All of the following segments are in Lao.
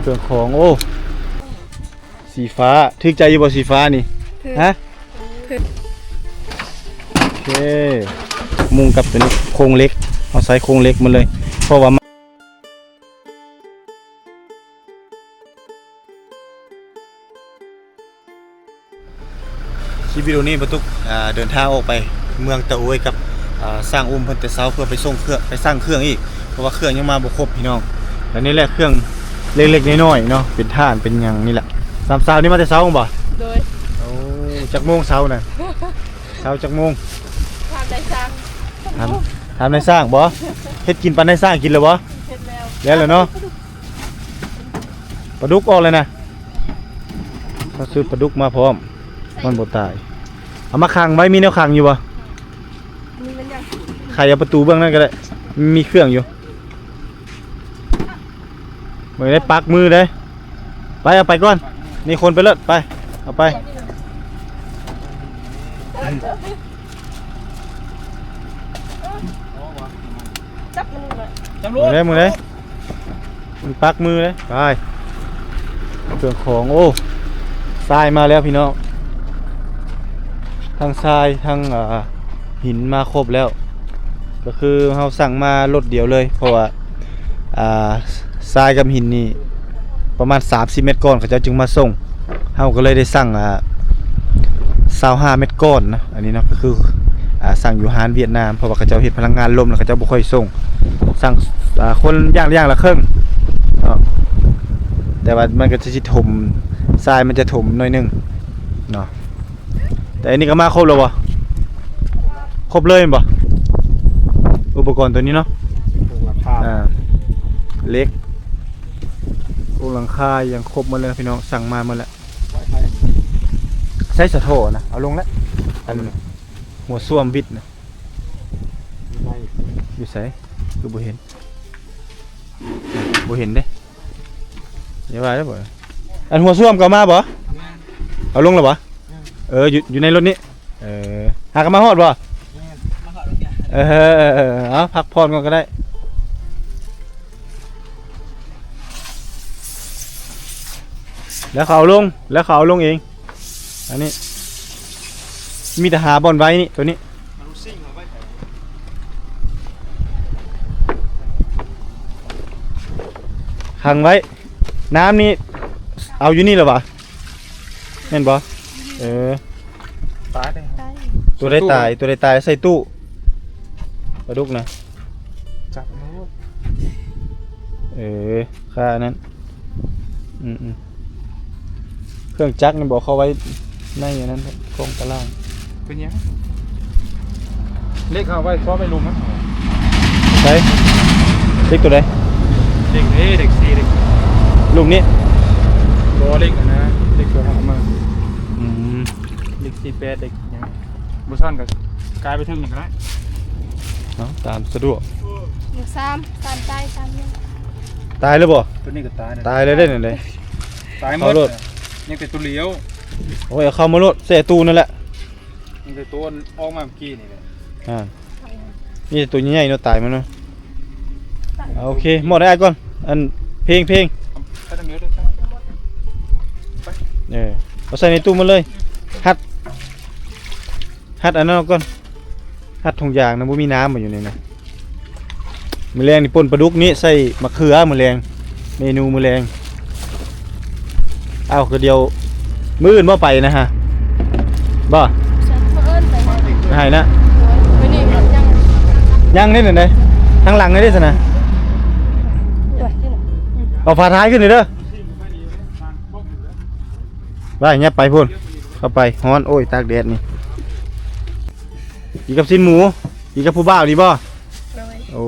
ຄື່ອງຂອງ ໂອ້ ສີຟ້າ ຖືກໃຈຢູ່ບໍ່ສີຟ້ານີ້? ຖືກ ຮະ? ຖືກ ໂອເຄ ມຸງກັບຕົວນີ້ ໂຄງເຫຼັກ ເຮົາໃຊ້ໂຄງເຫຼັກໝົດເລີຍ ເພາະວ່າ ຄລິບວິດີໂອນີ້ ປາຕຸກ ອ່າ ເດີນທາງອອກໄປເມືອງຕະໂອຍກັບ ອ່າ ຊ່າງອຸ້ມເພິ່ນແຕ່ເຊົ້າ ເພື່ອໄປສົ່ງເຄື່ອງ ໄປສັ່ງເຄື່ອງອີກ ເພາະວ່າເຄື່ອງຍັງມາບໍ່ຄົບພີ່ນ້ອງ. ແລະ ນີ້ແຫຼະເຄື່ອງເລັກໆນ້ອຍໆເນາະ ເປັນຖ່ານເປັນຫຍັງນີ້ແຫຼະ. ສາມສາວນີ້ມາແຕ່ເຊົ້າບໍ່? ໂດຍ ໂອ້ ຈັກໂມງເຊົ້ານະ? ເຊົ້າຈັກໂມງ? ຖາມນາຍຊ່າງ ຖາມ ຖາມນາຍຊ່າງບໍ່? ເຮັດກິນປານນາຍຊ່າງກິນແລ້ວບໍ່? ເຮັດແລ້ວ ແລ້ວແຫຼະເນາະ. ປາດຸກອອກແລ້ວນະ ເຮົາຊື້ປາດຸກມາພ້ອມ ມັນບໍ່ຕາຍ. ເອົາມາຂັງໄວ້ ມີແນວຂັງຢູ່ບໍ່? ມີມັນຍັງ ໄຂເອົາປະຕູເບື້ອງນັ້ນກໍໄດ້ ມີເຄື່ອງຢູ່. ເບິ່ງໄດ້ ປັກມືເດ້. ໄປ ເອົາໄປກ່ອນ ນີ້ຄົນໄປເລີດ ໄປ ເອົາໄປ. ຈັບມັນໜ້ອຍ ຈັບລົງ ມືເດ້ ມືເດ້ ມັນປັກມືເດ້. ໄປ ເຄື່ອງຂອງ ໂອ້ ຊາຍມາແລ້ວພີ່ນ້ອງ ທັງຊາຍ ທັງ ອ່າ ຫີນມາຄົບແລ້ວ ກໍຄືເຮົາສັ່ງມາລົດດຽວເລີຍ ເພາະວ່າ ອ່າ ຊາຍກັບຫີນນີ້ປະມານສາມສິບແມັດກ້ອນ ເຂົາເຈົ້າຈຶ່ງມາສົ່ງ. ເຮົາກໍເລີຍໄດ້ສັ່ງ ອ່າ ຊາວຫ້າແມັດກ້ອນນະ ອັນນີ້ເນາະ ກໍຄື ອ່າ ສັ່ງຢູ່ຮ້ານຫວຽດນາມ ເພາະວ່າເຂົາເຈົ້າເຮັດພະລັງງານລົມ ແລ້ວເຂົາເຈົ້າບໍ່ຄ່ອຍສົ່ງ ສັ່ງ ອ່າ ຄົນຢ່າງ ຢ່າງລະເຄິ່ງເນາະ. ແຕ່ວ່າມັນກໍຈະຊິຖົມ ຊາຍມັນຈະຖົມໜ້ອຍໜຶ່ງເນາະ. ແຕ່ອັນນີ້ກໍມາຄົບແລ້ວບໍ່? ຄົບເລີຍແມ່ນບໍ່? ອຸປະກອນຕົວນີ້ເນາະ ໂຄງຫຼັງຄາ ອ່າ ເຫຼັກ ໂຄງຫຼັງຄາ ຫຍັງຄົບໝົດແລ້ວພີ່ນ້ອງ ສັ່ງມາໝົດແລ້ວ. ໃຊ້ສະໂທນະ ເອົາລົງແລ້ວ ອັນຫົວສ້ວມບິດນະ ຢູ່ໃສ? ຄືບໍ່ເຫັນ ບໍ່ເຫັນເດ້ ຢ່າວ່າເດ້. ອັນຫົວສ້ວມກໍເອົາມາບໍ່? ເອົາລົງແລ້ວບໍ່? ເອີ ຢູ່ ຢູ່ໃນລົດນີ້. ເອີ ຫາກະມາຮອດບໍ່? ເອີ ເອີ ເອີ ເອົາ ພັກຜ່ອນກ່ອນກໍໄດ້. ແລ້ວເຂົາເອົາລົງ ແລ້ວເຂົາເອົາລົງເອງ. ອັນນີ້ມີແຕ່ຫາບ່ອນໄວ້ນີ້ ຕົວນີ້ ຂັງໄວ້. ນ້ຳນີ້ເອົາຢູ່ນີ້ແລ້ວຫວາ? ແມ່ນບໍ່? ເອີ ຕາຍເດ້ ຕົວໃດຕາຍ ຕົວໃດຕາຍໃສ່ຕູ້ ປາດຸກນະ ຈັບໂລດ. ເອີ ຄ່ານັ້ນ ອືມໆ ເຄື່ອງຈັກນີ້ບໍ່ເຂົ້າໄວ້ໃນອັນນັ້ນ ຂອງຕະລ່າງ. ເປັນຫຍັງ? ເຫຼັກເອົາໄວ້ ພໍໄວ້ລຸມມັນ. ໃສ? ເຫຼັກຕົວໃດ? ເຫຼັກເດ້ ເຫຼັກສີ່ ເຫຼັກ ລູກນີ້? ບໍ່ ເຫຼັກອັນນະ ເຫຼັກຕົວເຮົາເອົາມາ. ອືມ ເຫຼັກສີ່ແປດ ເຫຼັກຫຍັງ? ບໍ່ຊັ້ນກໍກາຍໄປເທິງນີ້ກໍໄດ້. ເອົາ ຕາມສະດວກ. ຢູ່ສາມ ສາມຕາຍ ສາມຍັງ. ຕາຍແລ້ວບໍ່? ຕົວນີ້ກໍຕາຍແລ້ວ ຕາຍແລ້ວເດ້ນັ້ນເດ້. ຕາຍໝົດ ເອົາໂລດ ຍັງແຕ່ຕົວຫຼຽວ. ໂອ້ຍ ເອົາເຂົ້າມາໂລດ ໃສ່ຕູ້ນັ້ນແຫຼະ. ມີແຕ່ຕົວອອກມາເມື່ອກີ້ນີ້ແຫຼະ. ອ່າ ມີແຕ່ຕົວໃຫຍ່ໆເນາະ ຕາຍມັນເນາະ. ອ່າ ໂອເຄ ມອບໃຫ້ອ້າຍກ່ອນ. ອັນ ເພງ ເພງ ເອີ ເອົາໃສ່ໃນຕູ້ໝົດເລີຍ. ຮັດ ຮັດອັນນັ້ນອອກກ່ອນ. ຮັດຖົງຢາງນະ ບໍ່ມີນ້ຳບໍ່ຢູ່ໃນນັ້ນ. ມື້ແລງນີ້ປົ່ນປາດຸກນີ້ໃສ່ມະເຂືອ ມື້ແລງ ເມນູມື້ແລງ. ເອົ້າ ກໍດຽວມື້ອື່ນບໍ່ໄປນະຮະ ບໍ່? ໃຫ້ນະ ຍັງເດ້ ທາງຫຼັງເດ້ຊັ້ນນະ. ເອົາຝາທ້າຍຂຶ້ນເດີ ໄປ ຫຍັບໄປພຸ້ນ ເຂົ້າໄປ ຮ້ອນ ໂອ້ຍ ຕາກແດດນີ້. ກິນກັບຊີ້ນໝູ ກິນກັບຜູ້ບ່າວນີ້ບໍ່? ໂດຍ. ໂອ້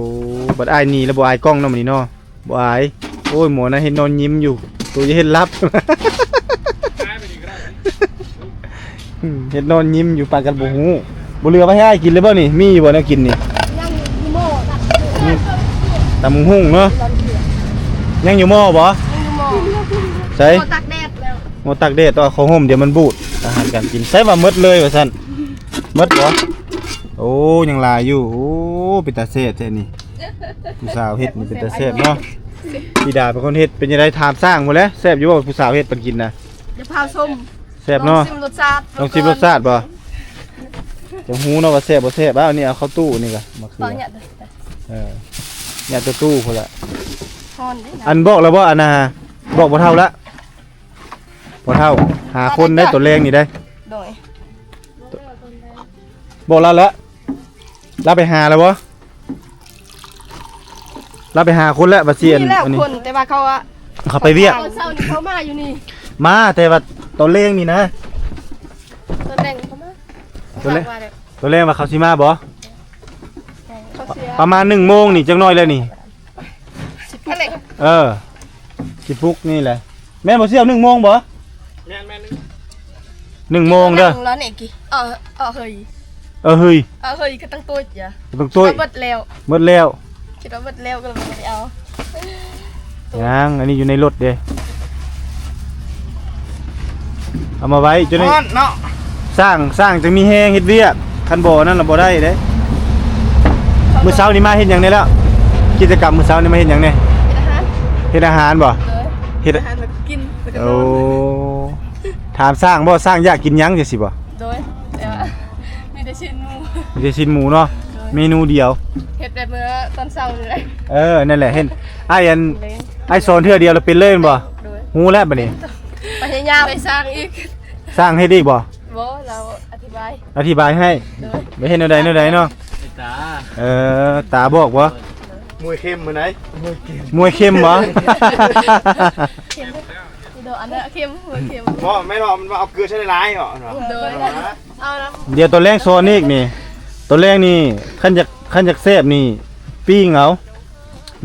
ບັດອ້າຍໜີແລ້ວບໍ່ອາຍກ້ອງເນາະ ມື້ນີ້ເນາະ. ບໍ່ອາຍ. ໂອ້ຍ ໝໍນະເຫັນນອນຍິ້ມຢູ່ ໂຕຢ່າເຮັດຫຼັບ. ເຫັນນອນຍິ້ມຢູ່ ປານກັນບໍ່ຮູ້. ບໍ່ເຫຼືອໄວ້ໃຫ້ອ້າຍກິນເລີຍບໍ່ນີ້? ມີຢູ່ບໍ່ແນວກິນນີ້? ຍັງຢູ່ໝໍ້ ຕຳບັກຫຸ່ງເນາະ. ຍັງຢູ່ໝໍ້ບໍ່? ຍັງຢູ່ໝໍ້. ໃສ? ໝໍ້ຕາກແດດແລ້ວ. ໝໍ້ຕາກແດດ ເອົາເຂົ້າໂຮມ ດຽວມັນບູດ. ອາຫານການກິນ ໃສວ່າໝົດເລີຍວ່າຊັ້ນ. ໝົດບໍ່? ໂອ້ ຍັງຫຼາຍຢູ່. ໂອ້ ເປັນຕາແຊບແທ້ນີ້. ຜູ້ສາວເຮັດນີ້ເປັນຕາແຊບເນາະ. ພີ່ດາເປັນຄົນເຮັດ ເປັນຈັ່ງໃດ? ຖາມຊ່າງໝົດແຫຼະ ແຊບຢູ່ບໍ່? ຜູ້ສາວເຮັດປັນກິນນະ ຢ່າພາວຊົມ ແຊບເນາະ ລອງຊິມລົດຊາດ ລອງຊິມລົດຊາດບໍ່? ຈັ່ງຮູ້ເນາະວ່າແຊບບໍ່ແຊບ. ອ້າວ ນີ້ເອົາເຂົ້າຕູ້ນີ້ກະ ມາເຂືອ ເອົາຫຍັດ ເອີ ຫຍັດໃສ່ຕູ້ພຸ້ນລະ ຮ້ອນເດ້ນະ. ອັນ ບອກແລ້ວບໍ່? ອັນນ່າ ບອກພໍ່ເຖົ້າລະ ພໍ່ເຖົ້າ ຫາຄົນໄດ້ ຕອນແລງນີ້ໄດ້ ໂດຍ ບອກລາວແລ້ວ ລາວໄປຫາແລ້ວບໍ່? ລາວໄປຫາຄົນແລ້ວ ວ່າຊິ ມີແລ້ວ ອັນນີ້ ຄົນ ແຕ່ວ່າເຂົາອະ ເຂົາໄປວຽກ ຕອນເຊົ້ານີ້ເຂົາມາຢູ່ນີ້ ມາ ແຕ່ວ່າຕອນແລງນີ້ນະ ຕອນແລງເຂົາມາ ຕອນແລງ ຕອນແລງວ່າເຂົາຊິມາບໍ່? ເຂົາຊິ ປະມານໜຶ່ງໂມງນີ້ ຈັກໜ້ອຍແລ້ວນີ້ ເອີ ຊິປຸກນີ້ແຫຼະ ແມ່ນບໍ່? ຊິເອົາໜຶ່ງໂມງບໍ່? ແມ່ນໆ ໜຶ່ງໂມງເດີ ແລ້ວນີ້ກີ້ ເອີ ເອີ ເຮີຍ ເອີ ເຮີຍ ເອີ ເຮີຍ ກໍຕ້ອງຕຸ້ຍ ກໍຕ້ອງຕຸ້ຍ ເບິດແລ້ວ ເບິດແລ້ວ ຄິດວ່າເບິດແລ້ວກໍເລີຍບໍ່ໄດ້ເອົາ ຍັງ ອັນນີ້ຢູ່ໃນລົດເດ້ ເອົາມາໄວ້ຈົນ ຮ້ອນເນາະ ຊ່າງ ຊ່າງຈັ່ງມີແຮງເຮັດວຽກ ຄັນບໍ່ນັ້ນລະບໍ່ໄດ້ເດ້. ມື້ເຊົ້ານີ້ມາເຮັດຫຍັງແດ່ແລ້ວ? ກິດຈະກຳມື້ເຊົ້ານີ້ມາເຮັດຫຍັງແດ່? ເຮັດອາຫານ ເຮັດອາຫານບໍ່? ໂດຍ ເຮັດອາຫານແລ້ວກິນ ແລ້ວກໍ ໂອ້ ນອນ ຖາມຊ່າງບໍ່? ຊ່າງຢາກກິນຫຍັງຈັ່ງຊີ້ບໍ່? ໂດຍ ແຕ່ວ່າມີແຕ່ຊີ້ນໝູ ມີແຕ່ຊີ້ນໝູເນາະ ໂດຍ ເມນູດຽວ ເຮັດແບບເມື່ອຕອນເຊົ້ານີ້ແຫຼະ ເອີ ນັ້ນແຫຼະ ເຫັນອ້າຍອັນ ເລີຍ ອ້າຍສອນເທື່ອດຽວລະເປັນເລີຍແມ່ນບໍ່? ໂດຍ ຮູ້ແລ້ວບັດນີ້ ພະຍາຍາມໄປສ້າງອີກ ຊ່າງເຮັດອີກບໍ່? ບໍ່ ລາວອະທິບາຍ ອະທິບາຍໃຫ້ ໂດຍ ໄປເຮັດແນວໃດແນວໃດເນາະ ໄອ້ຕາ ເອີ ຕາບອກບໍ່? ມວຍເຄັມມື້ໃດ ມວຍເຄັມບໍ່? ເຄັມ ໂດຍ ອັນນັ້ນເຄັມ ມວຍເຄັມ ບໍ່ ແມ່ນວ່າມັນວ່າເອົາເກືອໃສ່ຫຼາຍໆເນາະ ໂດຍ ເອົານຳ ດຽວຕອນແລງສອນອີກນີ້ ຕອນແລງນີ້ ຄັນຢາກ ຄັນຢາກແຊບນີ້ ປີ້ງເອົາ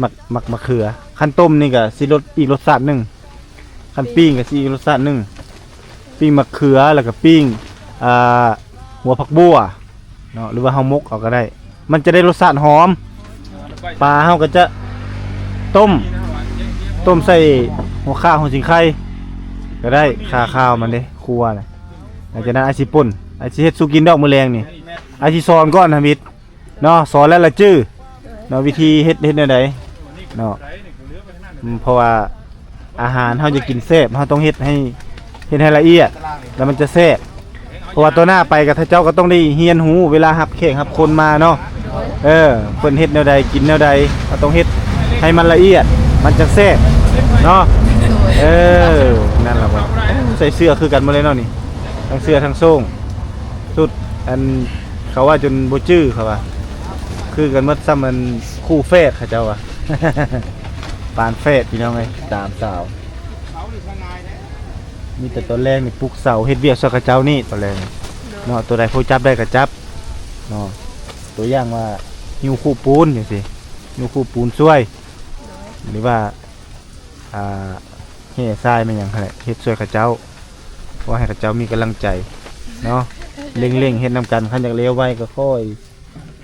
ໝາກ ໝາກ ໝາກເຂືອ ຄັນຕົ້ມນີ້ກະຊິລົດ ອີກລົດຊາດໜຶ່ງ ຄັນປີ້ງກະຊິອີກລົດຊາດໜຶ່ງ ປີ້ງໝາກເຂືອ ແລ້ວກະປີ້ງ ອ່າ ຫົວຜັກບົ່ວເນາະ ຫຼືວ່າເຮົາໝົກເອົາກະໄດ້ ມັນຈະໄດ້ລົດຊາດຫອມ ປາເຮົາກະຈະຕົ້ມ ຕົ້ມໃສ່ຫົວຂ່າຫົວສີໄຄກະໄດ້ ຄາຄາວມັນເດ້ ຄົວນະ ຫຼັງຈາກນັ້ນອ້າຍຊິປົ່ນ ອ້າຍຊິເຮັດສູ່ກິນດອກມື້ແລງນີ້ ອ້າຍຊິສອນກ່ອນທຳອິດ ເນາະ ສອນແລ້ວລະຈື່ເນາະ ວິທີເຮັດ ເຮັດແນວໃດເນາະ ອືມ ເພາະວ່າອາຫານເຮົາຢາກກິນແຊບ ເຮົາຕ້ອງເຮັດໃຫ້ ເຮັດໃຫ້ລະອຽດ ແລ້ວມັນຈະແຊບ ເພາະວ່າຕໍ່ໜ້າໄປກໍ ເຈົ້າກໍຕ້ອງໄດ້ຮຽນຮູ້ ເວລາຮັບແຂກຮັບຄົນມາເນາະ ເອີ ເພິ່ນເຮັດແນວໃດ ກິນແນວໃດ ເຮົາຕ້ອງເຮັດໃຫ້ມັນລະອຽດ ມັນຈະແຊບເນາະ ເອີ ນັ້ນລະ ໃສ່ເສື້ອຄືກັນໝົດເລີຍເນາະນີ້ ທັງເສື້ອທັງໂສ້ງ ສຸດ ອັນ ເຂົາວ່າຈົນບໍ່ຈື່ ເຂົາວ່າ ຄືກັນໝົດ ສ່ຳອັນຄູ່ແຝດເຂົາເຈົ້າວ່າ ປານແຝດພີ່ນ້ອງເອີຍ ສາມສາວ ມີແຕ່ຕອນແລງນີ້ປຸກເສົາ ເຮັດວຽກຊ່ວຍເຂົາເຈົ້ານີ້ຕອນແລງນີ້ເນາະ ໂຕໃດພໍຈັບໄດ້ກໍຈັບເນາະ ຕົວຢ່າງວ່າຫິ້ວຄູບປູນຈັ່ງຊີ້ ຫິ້ວຄູບປູນຊ່ວຍ ຫຼືວ່າ ອ່າ ແຮ່ຊາຍແມ່ນຫຍັງຫັ້ນແຫຼະ ເຮັດຊ່ວຍເຂົາເຈົ້າ ເພາະວ່າໃຫ້ເຂົາເຈົ້າມີກຳລັງໃຈເນາະ ເລັ່ງໆເຮັດນຳກັນ ຄັນຢາກແລ້ວໄວກໍຄ່ອຍ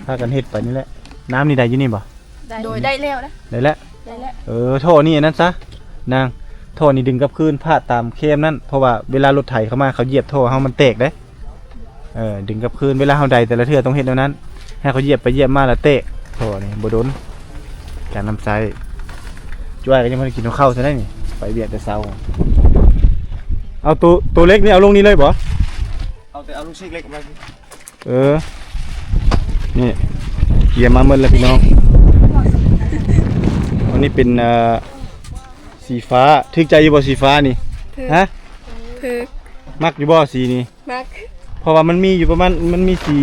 ພາກັນເຮັດໄປນີ້ແຫຼະ ນ້ຳນີ້ໄດ້ຢູ່ນີ້ບໍ່? ໄດ້ ໂດຍ ໄດ້ແລ້ວນະ ໄດ້ແລ້ວ ໄດ້ແລ້ວ ເອີ ທໍ່ນີ້ອັນນັ້ນຊະ ນາງ ທໍ່ນີ້ດຶງກັບຄືນ ພາດຕາມແຄມນັ້ນ ເພາະວ່າເວລາລົດໄຖເຂົ້າມາ ເຂົາຢຽບທໍ່ເຮົາມັນແຕກເດ້. ເອີ ດຶງກັບຄືນ ເວລາເຮົາໄດແຕ່ລະເທື່ອຕ້ອງເຮັດແນວນັ້ນ ໃຫ້ເຂົາຢຽບໄປຢຽບມາລະແຕກ ເພາະວ່ານີ້ບໍ່ດົນ ການນຳໃຊ້ ຈຸອ້າຍກໍຍັງບໍ່ໄດ້ກິນເຂົ້າຊະໄດ໋ນີ້ ໄປວຽກແຕ່ເຊົ້າ ເອົາໂຕ ໂຕເລັກນີ້ເອົາລົງນີ້ເລີຍບໍ່? ເອົາແຕ່ເອົາລູກຊີກເລັກມາ ເອີ ນີ້ ກຽມມາໝົດແລ້ວພີ່ນ້ອງ ອັນນີ້ເປັນ ເອີ ສີຟ້າ ຖືກໃຈຢູ່ບໍ່ສີຟ້ານີ້? ຮະ? ຖືກ ມັກຢູ່ບໍ່ສີນີ້? ມັກ ເພາະວ່າມັນມີຢູ່ປະມານ ມັນມີສີ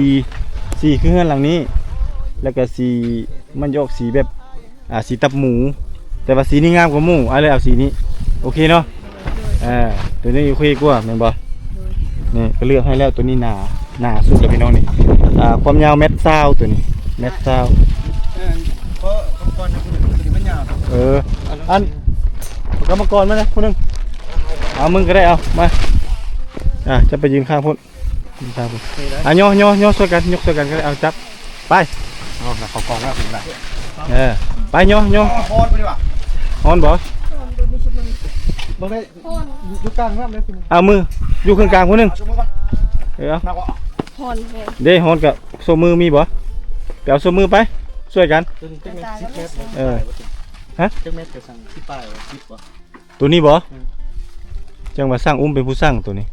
ສີຄືເຮືອນຫຼັງນີ້ ແລ້ວກະສີ ມັນຈະອອກສີແບບ ອ່າ ສີຕັບໝູ ແຕ່ວ່າສີນີ້ງາມກວ່າໝູ່ ອ້າຍເລີຍເອົາສີນີ້ ໂອເຄເນາະ ໂດຍ ອ່າ ໂຕນີ້ໂອເຄກວ່າແມ່ນບໍ່? ໂດຍ ນີ້ກໍເລືອກໃຫ້ແລ້ວ ໂຕນີ້ໜາ ໜາສຸດແລ້ວພີ່ນ້ອງນີ້ ອ່າ ຄວາມຍາວແມັດຊາວ ໂຕນີ້ແມັດຊາວ ເອີ ເພາະກຳມະກອນຜູ້ໜຶ່ງຕົວນີ້ມັນຍາວ ເອີ ອັນ ກຳມະກອນມານະຜູ້ໜຶ່ງ ເອົາ ມຶງກໍໄດ້ ເອົາ ມາ ອ່າ ຈະໄປຢືນຂ້າງພຸ້ນ ອ່ະ ຍໍໆໆ ຊ່ວຍກັນ ຍົກຊ່ວຍກັນກໍໄດ້ ເອົາ ຈັບ ໄປ ເອົາ ເຂົ້າກ່ອງແລ້ວ ເອີ ໄປ ຍໍໆ ຮ້ອນບໍ່? ບໍ່ໄດ້ ຢູ່ກາງນ້ຳເດ້ ເອົາ ມື ຢູ່ເຄິ່ງກາງຜູ້ໜຶ່ງ ເອີ ເອົາ ຮ້ອນແຮງ ເດ້ ຮ້ອນກະໂຊມືມີບໍ່? ໄປເອົາໂຊມືໄປ ຊ່ວຍກັນ ເອີ. ຮະ? ຈັກແມັດຈະສັ່ງ ສິບປາຍບໍ່ ສິບບໍ່? ໂຕນີ້ບໍ່? ອືມ ຈັ່ງວ່າຊ່າງອຸ້ມເປັນຜູ້ສັ່ງໂຕນີ້.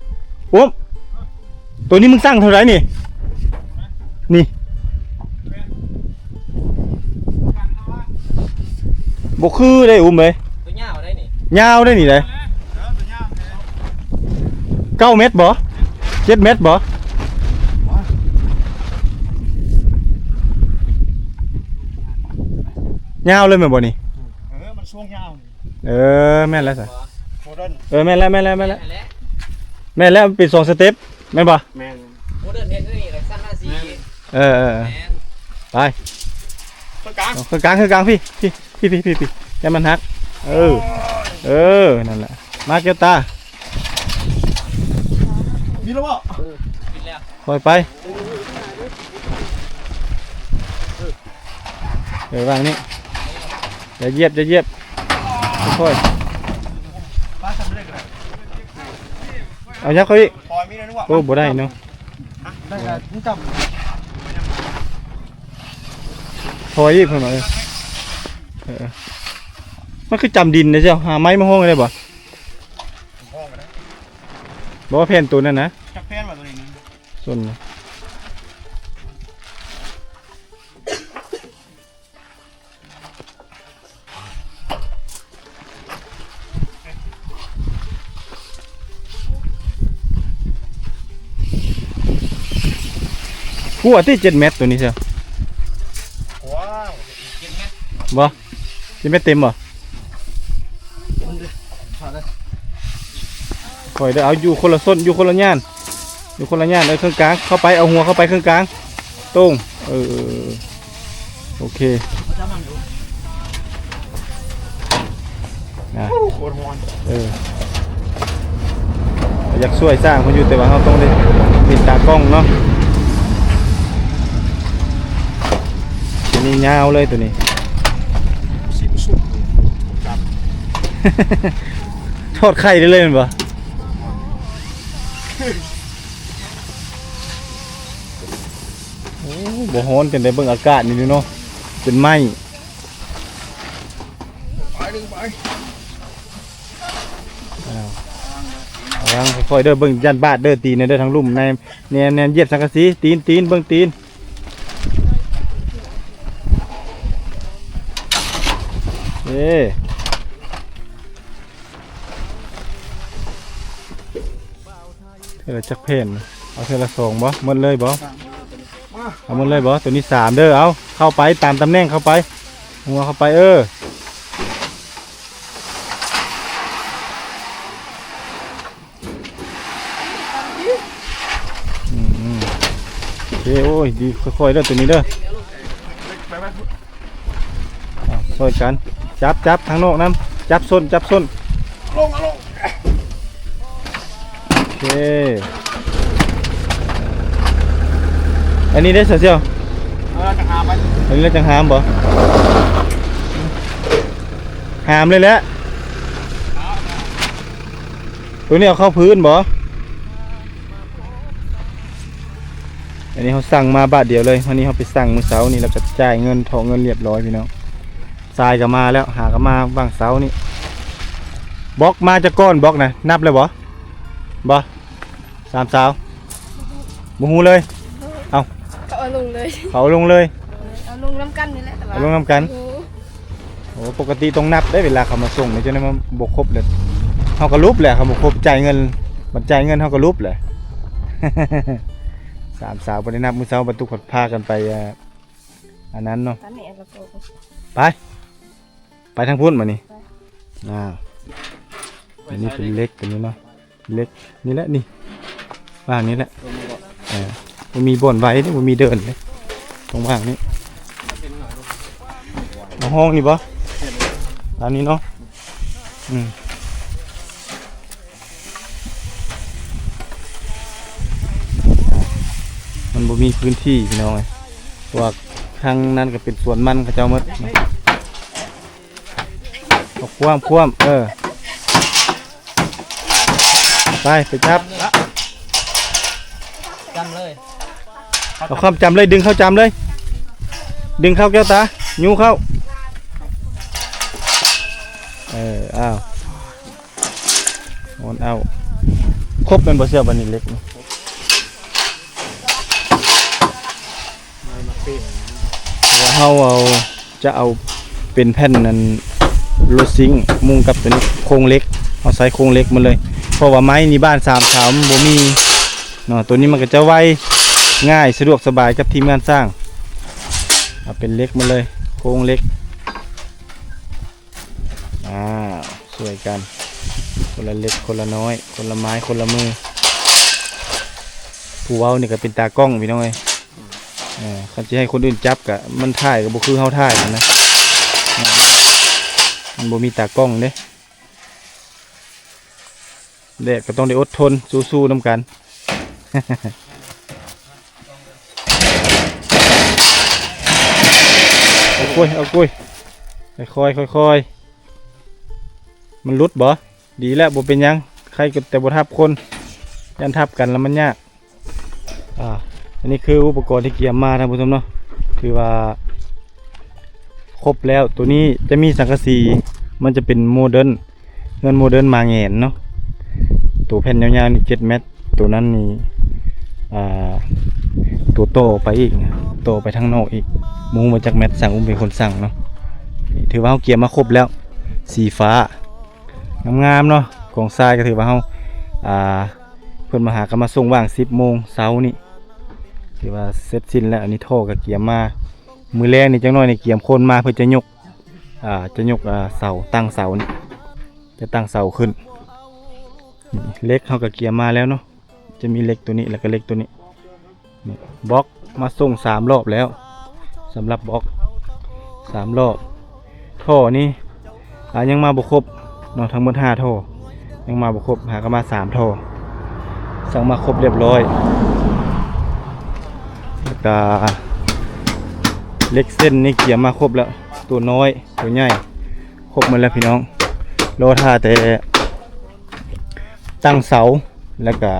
ອຸ້ມ ໂຕນີ້ມຶງສັ່ງເທົ່າໃດນີ້? ນີ້ ບໍ່ຄືເດ້ອຸ້ມເອີຍ. ໂຕຍາວໄດ໋ນີ້ ຍາວໄດ໋ນີ້ເດ້. ເກົ້າແມັດບໍ່? ເຈັດແມັດບໍ່? ຍາວເລີຍແມ່ນບໍ່ນີ້? ເອີ ມັນຊ່ວງຍາວ. ເອີ ແມ່ນແລ້ວຊະ. ໂມເດີນ ເອີ ແມ່ນແລ້ວ ແມ່ນແລ້ວ ແມ່ນແລ້ວ ແມ່ນແລ້ວ ເປັນສອງສະເຕັບ ແມ່ນບໍ່? ແມ່ນ ໂມເດີນເຮັດນີ້ແຫຼະ ຊັ້ນລະສີ່. ເອີ ເອີ ເອີ ແມ່ນ ໄປ ເຄິ່ງກາງ ເຄິ່ງກາງ ເຄິ່ງກາງ ພີ້ ພີ້ ພີ້ ພີ້ ພີ້ ຢ່າມັນຫັກ. ເອີ ເອີ ນັ້ນແຫຼະ ມາແກ້ວຕາ. ມີແລ້ວບໍ່? ເອີ ມີແລ້ວ. ຄ່ອຍໄປ ເອີ ວາງນີ້ ຢ່າຢຽບ ຢ່າຢຽບ ຄ່ອຍໆ. ເອົາ ຍັບເຂົ້າອີກ. ໂອ້ ບໍ່ໄດ້ເນາະ. ຖອຍອີກເພິ່ນວ່າ. ເອີ ເອີ ມັນຄືຈຳດິນເດ້. ເຈົ້າຫາໄມ້ມາຫ້ອງໄດ້ບໍ່? ບໍ່ ແຜ່ນໂຕນັ້ນນະ. ຈັກແຜ່ນວ່າໂຕນີ້ນະ ສົ້ນ. ກວ່າຕິ ເຈັດແມັດໂຕນີ້ເຊີ. ກວ່າ ບໍ່ ເຈັດແມັດເຕັມບໍ່? ຂ້ອຍເດີ ເອົາ ຢູ່ຄົນລະສົ້ນ ຢູ່ຄົນລະຍ່ານ ຢູ່ຄົນລະຍ່ານ. ເອີ ເຄິ່ງກາງ ເຂົ້າໄປ ເອົາຫົວເຂົ້າໄປເຄິ່ງກາງ ໂຕ່ງ. ເອີ ໂອເຄ ນະ. ໂອ້ ໂຄດຮ້ອນ. ເອີ ຢາກຊ່ວຍສ້າງເພິ່ນຢູ່ ແຕ່ວ່າເຮົາຕ້ອງໄດ້ເປັນຕາກ້ອງເນາະ. ໂຕນີ້ຍາວເລີຍ ໂຕນີ້ ຊິບໍ່ສຸກ ຈັບ ທອດໄຂ່ໄດ້ເລີຍແມ່ນບໍ່? ໂອ້ ບໍ່ຮ້ອນຈັ່ງໃດ ເບິ່ງອາກາດນີ້ດູເນາະ ເປັນໄໝ້. ອ້າວ ລະວັງຄ່ອຍໆເດີ ເບິ່ງຢ້ານບາດເດີ ຕີນເດີ ທາງລຸ່ມ ແນມ ແນມ ແນມຢຽບສັງກະສີ ຕີນ ຕີນ ເບິ່ງຕີນ. ເອີ ເທື່ອລະຈັກແຜ່ນ? ເອົາເທື່ອລະສອງບໍ່? ໝົດເລີຍບໍ່? ເອົາໝົດເລີຍບໍ່? ໂຕນີ້ສາມເດີ. ເອົາ ເຂົ້າໄປຕາມຕຳແໜ່ງ ເຂົ້າໄປ ຫົວເຂົ້າໄປ. ເອີ ອືມ ອືມ ໂອເຄ. ໂອ້ຍ ດີ ຄ່ອຍໆເດີ ໂຕນີ້ເດີ. ອ່ະ ຊ່ອຍກັນ ຈັບ ຈັບທາງນອກນຳ ຈັບສົ້ນ ຈັບສົ້ນ ລົງ ລົງ. ໂອເຄ ອັນນີ້ເດ້ ສາວສ່ຽວ? ເອີ ຈັກຫາມໄປ ອັນນີ້ລະຈັກຫາມບໍ່? ຫາມເລີຍແຫຼະ. ໂຕນີ້ເອົາເຂົ້າພື້ນບໍ່? ອັນນີ້ເຮົາສັ່ງມາບາດດຽວເລີຍ. ອັນນີ້ເຮົາໄປສັ່ງມື້ເຊົ້ານີ້ ແລ້ວກໍຈ່າຍເງິນ ຖອກເງິນລຽບຮ້ອຍ ພີ່ນ້ອງ. ຊາຍກໍມາແລ້ວ ຫາກໍມາຫວ່າງເຊົ້ານີ້. ບລັອກມາຈາກກ່ອນ ບລັອກນະ ນັບແລ້ວບໍ່? ບໍ່ ສາມສາວ ບໍ່ຮູ້ເລີຍ. ເອົ້າ ເຂົາເອົາລົງເລີຍ ເຂົາເອົາລົງເລີຍ. ເອົາລົງນຳກັນນີ້ແຫຼະ ແຕ່ວ່າ ເອົາລົງນຳກັນ. ໂອ້ ໂອ້ ປົກກະຕິຕ້ອງນັບເດ້ ເວລາເຂົາມາສົ່ງນີ້ ຈັ່ງໃດມັນບໍ່ຄົບເລີຍ. ເຮົາກໍຫຼຸບແຫຼະ ເຂົາບໍ່ຄົບ ຈ່າຍເງິນ ບັດຈ່າຍເງິນເຮົາກໍຫຼຸບແຫຼະ. ສາມສາວບໍ່ໄດ້ນັບ ມື້ເຊົ້າບັດຕຸກພັດພາກັນໄປ ອ່າ ອັນນັ້ນເນາະ. ໄປ ໄປທາງພຸ້ນບາດນີ້. ໄປ ອ່າ ອັນນີ້ເປັນເຫຼັກ ຕົວນີ້ເນາະ. ເຫຼັກນີ້ແຫຼະ ນີ້ ວາງນີ້ແຫຼະ. ເອີ ບໍ່ມີບ່ອນໄວ້ເດ້ ບໍ່ມີເດີ່ນເດ້ ຕ້ອງວາງນີ້. ເອົາຫ້ອງນີ້ບໍ່? ຕາມນີ້ເນາະ. ອືມ ມັນບໍ່ມີພື້ນທີ່ ພີ່ນ້ອງເອີຍ ເພາະວ່າທາງນັ້ນກໍເປັນສວນມັນເຂົາເຈົ້າໝົດ. ເອົາຂວ້ຳ ຂວ້ຳ ເອີ ໄປ ໄປຈັບ ຈ້ຳເລີຍ. ເອົາຄວາມຈ້ຳເລີຍ ດຶງເຂົ້າຈ້ຳເລີຍ ດຶງເຂົ້າແກ້ວຕາ ຍູ້ເຂົ້າ. ເອີ ອ້າວ ໂອນເອົາ ຄົບແມ່ນບໍ່ສ່ຽວ? ບັດນີ້ເຫຼັກນີ້ ເຮົາເອົາ ຈະເອົາເປັນແຜ່ນນັ້ນ ໂລຊິງ ມຸງກັບຕົວນີ້ ໂຄງເຫຼັກ ເຮົາໃຊ້ໂຄງເຫຼັກໝົດເລີຍ ເພາະວ່າໄມ້ນີ້ບ້ານສາມເສົາມັນບໍ່ມີເນາະ ຕົວນີ້ມັນກໍຈະໄວ ງ່າຍ ສະດວກສະບາຍກັບທີມງານສ້າງ ເອົາເປັນເຫຼັກໝົດເລີຍ ໂຄງເຫຼັກ ອ້າວ ຊ່ວຍກັນ ຄົນລະເລັກຄົນລະນ້ອຍ ຄົນລະໄມ້ຄົນລະມື ຜູ້ເວົ້ານີ້ກໍເປັນຕາກ້ອງພີ່ນ້ອງເອີຍ ເອີ ຄັນຊິໃຫ້ຄົນອື່ນຈັບກະ ມັນຖ່າຍກໍບໍ່ຄືເຮົາຖ່າຍຫັ້ນນະ ມັນບໍ່ມີຕາກ້ອງເດ້ ແດດກໍຕ້ອງໄດ້ອົດທົນ ສູ້ໆນຳກັນ ເອົາກຸ້ຍ ເອົາກຸ້ຍ ຄ່ອຍໆ ຄ່ອຍໆ ມັນຫຼຸດບໍ່? ດີແລ້ວ ບໍ່ເປັນຫຍັງ ໄຄແຕ່ບໍ່ທັບຄົນ ຢ້ານທັບກັນແລ້ວມັນຍາກ ອ່າ ອັນນີ້ຄືອຸປະກອນທີ່ກຽມມາທ່ານຜູ້ຊົມເນາະ ຖືວ່າຄົບແລ້ວ ໂຕນີ້ຈະມີສັງກະສີ ມັນຈະເປັນໂມເດີນ ເຮືອນໂມເດີນໝາແງນເນາະ ໂຕແຜ່ນຍາວໆນີ້ເຈັດແມັດ ໂຕນັ້ນນີ້ ອ່າ ໂຕຕໍ່ໄປອີກ ຕໍ່ໄປທາງນອກອີກ ບໍ່ຮູ້ວ່າຈັກແມັດ ຊ່າງອຸ້ມເປັນຄົນສັ່ງເນາະ ຖືວ່າເຮົາກຽມມາຄົບແລ້ວ ສີຟ້າ ງາມໆເນາະ ກອງຊາຍກໍຖືວ່າເຮົາ ອ່າ ເພິ່ນມາຫາກໍມາສົ່ງວ່າງສິບໂມງເຊົ້ານີ້ ຖືວ່າເສັດສິ້ນແລ້ວ ອັນນີ້ທໍ່ກໍກຽມມາ ມື້ແລງນີ້ຈັກໜ້ອຍນີ້ກຽມຄົນມາ ເພື່ອຈະຍົກ ອ່າ ຈະຍົກ ອ່າ ເສົາ ຕັ້ງເສົານີ້ ຈະຕັ້ງເສົາຂຶ້ນ ນີ້ເຫຼັກເຮົາກໍກຽມມາແລ້ວເນາະ ຈະມີເຫຼັກໂຕນີ້ ແລ້ວກໍເຫຼັກໂຕນີ້ ນີ້ ບລັອກມາສົ່ງສາມລອບແລ້ວ ສຳລັບບລັອກສາມລອບ ທໍ່ນີ້ ອ່າ ຍັງມາບໍ່ຄົບເນາະ ທັງໝົດຫ້າທໍ່ ຍັງມາບໍ່ຄົບ ຫາກໍມາສາມທໍ່ ສັ່ງມາຄົບລຽບຮ້ອຍ ແລ້ວກະເຫຼັກເສັ້ນນີ້ກຽມມາຄົບແລ້ວ ຕົວນ້ອຍ ຕົວໃຫຍ່ ຄົບໝົດແລ້ວພີ່ນ້ອງ ລໍຖ້າແຕ່ ຕັ້ງເສົາ ແລ້ວກະ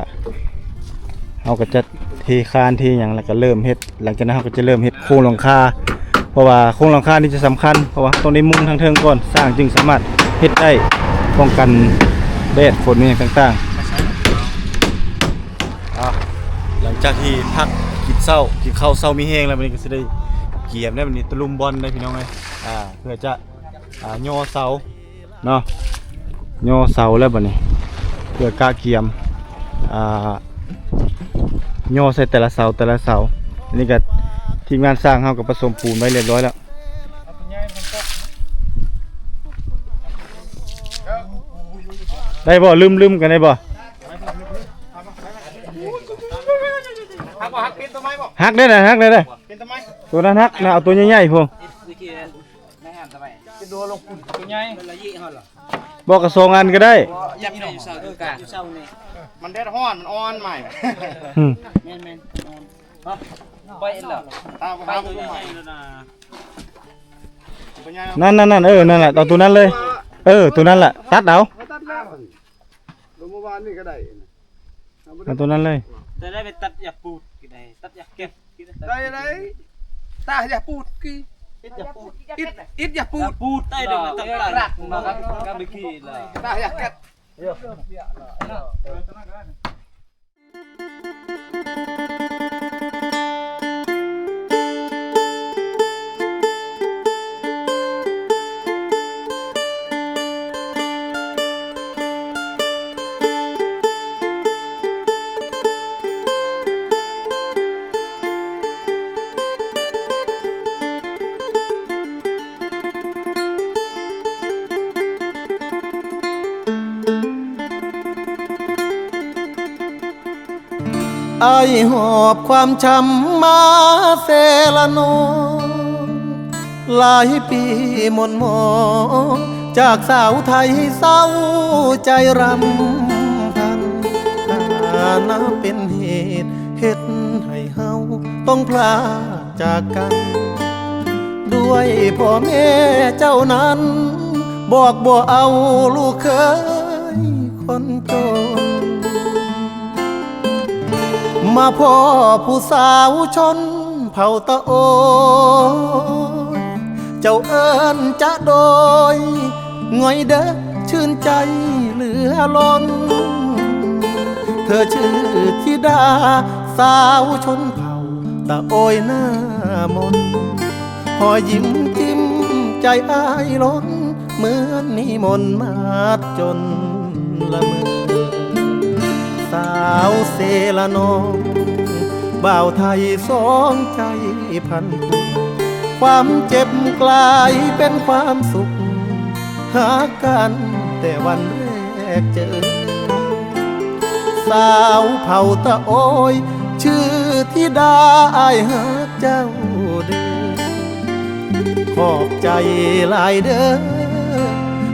ເຮົາກໍຈະເທຄານເທຫຍັງ ແລ້ວກະເລີ່ມເຮັດ ຫຼັງຈາກນັ້ນເຮົາກໍຈະເລີ່ມເຮັດໂຄງຫຼັງຄາ ເພາະວ່າໂຄງຫຼັງຄານີ້ຈະສຳຄັນ ເພາະວ່າເຮົາຕ້ອງໄດ້ມຸງທາງເທິງກ່ອນ ຊ່າງຈຶ່ງສາມາດເຮັດໄດ້ ປ້ອງກັນແດດຝົນຫຍັງຕ່າງໆ ອ່າ ຫຼັງຈາກທີ່ພັກກິນເຊົ້າ ກິນເຂົ້າເຊົ້າມີແຮງແລ້ວ ບັດນີ້ກໍຊິໄດ້ກຽມແລ້ວ ບັດນີ້ຕະລຸມບ່ອນໄດ້ພີ່ນ້ອງເອີຍ ອ່າ ເພື່ອຈະ ອ່າ ຍໍເສົາເນາະ ຍໍເສົາແລ້ວບັດນີ້ ເພື່ອກະກຽມ ອ່າ ຍໍໃສ່ແຕ່ລະເສົາ ແຕ່ລະເສົາ ອັນນີ້ກະທີມງານຊ່າງເຮົາກໍປະສົມປູນໄວ້ລຽບຮ້ອຍແລ້ວ ໄດ້ບໍ່? ລຶ້ມໆກັນໄດ້ບໍ່? ຫັກບໍ່? ຫັກ ເປັນຕົວໄມ້ບໍ່? ຫັກເດ້ນະ ຫັກເດ້ນະ ເປັນຕົວໄມ້ ຕົວນັ້ນຫັກນະ ເອົາຕົວໃຫຍ່ໆພຸ້ນ ບໍ່ກໍສອງອັນກໍໄດ້ ມັນແດດຮ້ອນ ມັນອ່ອນໃໝ່ ອືມ ແມ່ນໆ ອ່ອນ ໄປແລ້ວ ຕາບໍ່ຫາບໍ່ໃໝ່ ນັ້ນໆໆ ເອີ ນັ້ນແຫຼະ ເອົາຕົວນັ້ນເລີຍ ເອີ ຕົວນັ້ນແຫຼະ ຕັດເອົາ ຕັດແລ້ວ ລົງມາວານນີ້ກໍໄດ້ ເອົາຕົວນັ້ນເລີຍ ແຕ່ໄດ້ໄປຕັດຢາປູດກໍໄດ້ ຕັດຢາແກັດ ໄດ້ໄດ້ ຕາຢາປູດກີ້ ອິດຢາປູດ ອິດ ອິດຢາປູດ ປູດໄດ້ດອກ ຕັດຕັດ ຕາຢາແກັດ ອ້າຍຫອບຄວາມຊ້ຳມາແຊລະນອງ ຫຼາຍປີໝ່ນໝອງ ຈາກສາວໄທເສົ້າໃຈຣຳພັນ ຖານະເປັນເຫດເຮັດໃຫ້ເຮົາຕ້ອງພລາກຈາກກັນ ດ້ວຍພໍ່ແມ່ເຈົ້ານັ້ນ ບອກບໍ່ເອົາລູກເຂີຍຄົນຈົນ ມາພໍ້ຜູ້ສາວຊົນເຜົ່າຕະໂອຍ ເຈົ້າເອີ້ນຈະໂດຍ ງ່ອຍເດີ ຊື່ນໃຈເຫຼືອລົ້ນ ເທີຊື່ທິດາສາວຊົນເຜົ່າຕະໂອຍໜ້າມົນ ຮອຍຍິ້ມຈິ້ມໃຈອ້າຍລົ້ນ ເໝືອນນິມົນມາດຈົນລະເມີ. ສາວເຊລະນອງ ບ່າວໄທສອງໃຈພັນຜູກ ຄວາມເຈັບກລາຍເປັນຄວາມສຸກ ຫາກັນແຕ່ວັນແລກເຈີ. ສາວເຜົ່າຕະໂອຍ ຊື່ທິດາ ອ້າຍຮັກເຈົ້າເດີ ຂອບໃຈຫຼາຍເດີ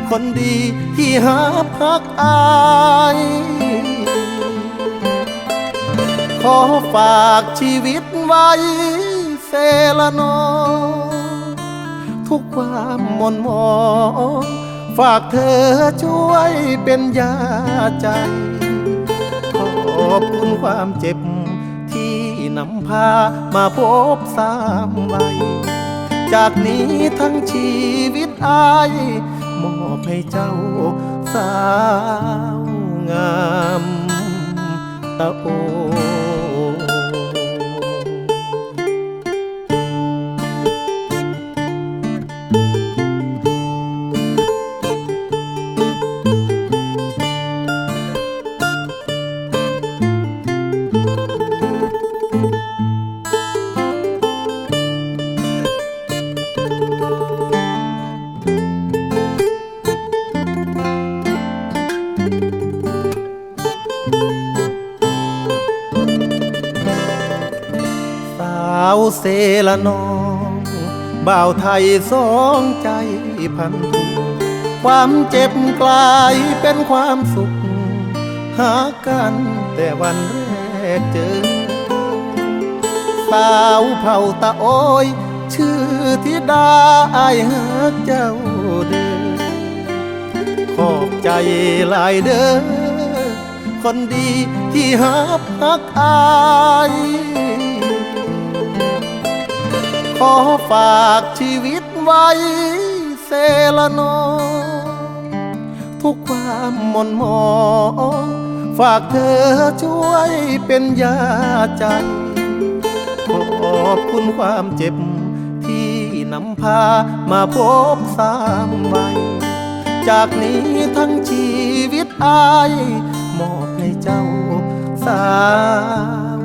ຄົນດີທີ່ຮັບຮັກອ້າຍ ຂໍຝາກຊີວິດໄວ້ ເຊລະນອງ ທຸກຄວາມໝົ່ນໝອງ ຝາກເທີຊ່ວຍເປັນຢາໃຈ ຂອບຄຸນຄວາມເຈັບທີ່ນຳພາມາພົບຊ້ຳໄວ້ ຈາກນີ້ທັງຊີວິດອ້າຍ ມອບໃຫ້ເຈົ້າສາວງາມຕະໂອ. ສາວເຊລະນອງ ບ່າວໄທສອງໃຈພັນຜູກ ຄວາມເຈັບກລາຍເປັນຄວາມສຸກ ຫາກັນແຕ່ວັນແລກເຈີ. ສາວເຜົ່າຕະໂອຍ ຊື່ທິດາ ອ້າຍຮັກເຈົ້າເດີ ຂອບໃຈຫຼາຍເດີ ຄົນດີທີ່ຮັບຮັກອ້າຍ ຂໍຝາກຊີວິດໄວ້ເຊລະນອງ ທຸກຄວາມໝົ່ນໝອງ ຝາກເທີຊ່ວຍເປັນຢາໃຈ ຂອບຄຸນຄວາມເຈັບທີ່ນຳ ພາມາພົບຊ້ຳໄວ້ ຈາກນີ້ທັງຊີວິດອ້າຍ ມອບໃຫ້ເຈົ້າສາວ